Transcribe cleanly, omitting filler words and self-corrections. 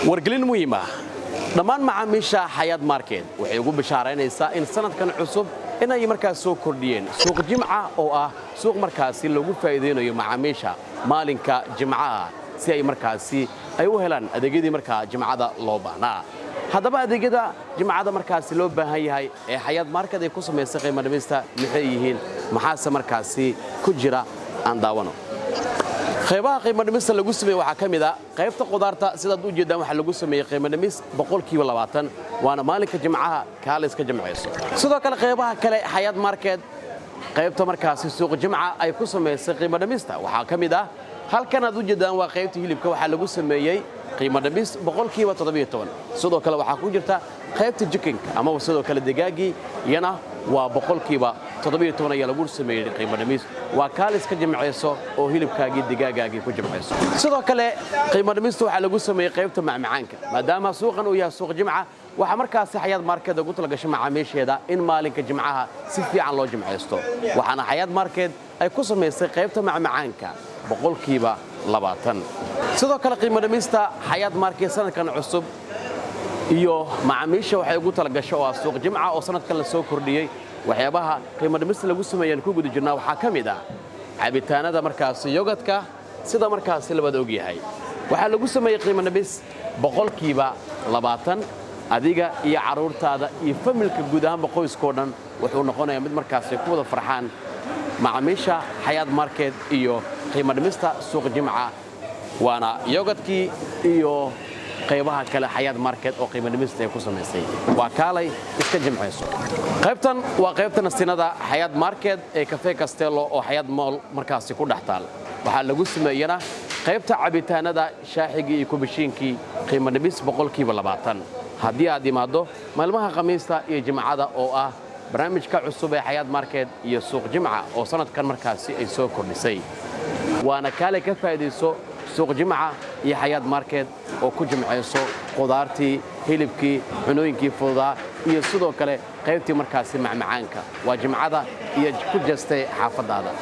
Wargelin muhiim ah: dhammaan macaamiisha Xayaat Market waxay ugu bishaaraynaysaa in sanadkan cusub inay markaas soo kordhiyeen Suuq Jimca, oo ah suuq markaasi loogu faa'iidaynayo macaamiisha maalinka Jimcaha, si ay markaasi ay u helaan adeegyadii markaa Jimcada loo baahnaa. Haddaba, adeegyada Jimcada markaasi loo baahan yahay ee Xayaat Market ay ku samaysay qiimo dhimista maxay yihiin? Maxaase markaasi ku jira? Aan daawano. Qaybaha qiimo dhimista lagu sameeyey waxaa ka mid a qaybta qudaarta. Sidaad u jeeddaan, waxaa lagu sameeyey qiimo dhimis 20%, waana maalinka Jimcaha, kaale iska jimcayso. Sidoo kale, qaybaha kale Xayaat Market, qaybta markaasi Suuq Jimca ay ku samaysay qiimo dhimista waxaa ka mid ah halkan aad u jeeddaan, waa qaybta hilibka. Waxaa lagu sameeyey qiimo dhimis 17%. Sidoo kale waxaa ku jirta qaybta chickenka amaba sidoo kale digaaggii, iyana waa 17% ayaa lagu sameeyey qiimo dhimis. Waa kaalis ka jimcayso oo hilibkaagii, digaagaagii ku jimcayso. Sidoo kale qiimo dhimista waxaa lagu sameeyey qaybta macmacaanka. Maadaama suuqan uu yahay Suuq Jimca, waxaa markaasi Xayaat Market ugu talagashay macaamiisheeda in maalinka Jimcaha si fiican loo jimcaysto, waxaana Xayaat Market ay ku samaysay qaybta macmacaanka 20%. Sidoo kale qiimo dhimista Xayaat Market sanadkan cusub iyo macaamiisha waxay ugu talagashay, oo ah Suuq Jimca oo sanadkan la soo kordhiyey, waxyaabaha qiimo dhimista lagu sameeyaan ku guda jirnaa waxaa ka mid ah cabitaanada markaasi yogurtka. Sida markaasi labada og yahay, waxaa lagu sameeyey qiimo dhimis 20%. Adiga iyo carruurtaada iyo familka guud ahaanba, qoyskoo dhan wuxuu noqonayaa mid markaasi ku wada farxaan macaamiisha Xayaat Market iyo qiimo dhimista Suuq Jimca, waana yogurtkii iyo qaybaha kale Xayaat Market oo qiimo dhimista ay ku samaysay. Waa kaalay iska jimcayso. Qaybtan waa qaybta nasinada Xayaat Market ee Cafe Castello oo Xayaat Mall markaasi ku dhex taal. Waxaa lagu sameeyana qaybta cabitaanada, shaahigii iyo kubashiinkii, qiimo dhimis 20%, haddii aad imaaddo maalmaha Khamiista iyo Jimcada, oo ah barnaamijka cusub ee Xayaat Market iyo Suuq Jimca oo sanadkan markaasi ay soo kordhisay. Waana kaale ka faa'iidayso Suuq Jimca iyo Xayaat Market oo ku jimcayso qudaartii, hilibkii, cunooyinkii fududaa iyo sidoo kale qaybtii markaasi macmacaanka. Waa Jimcada iyo ku jastay xaafaddaada.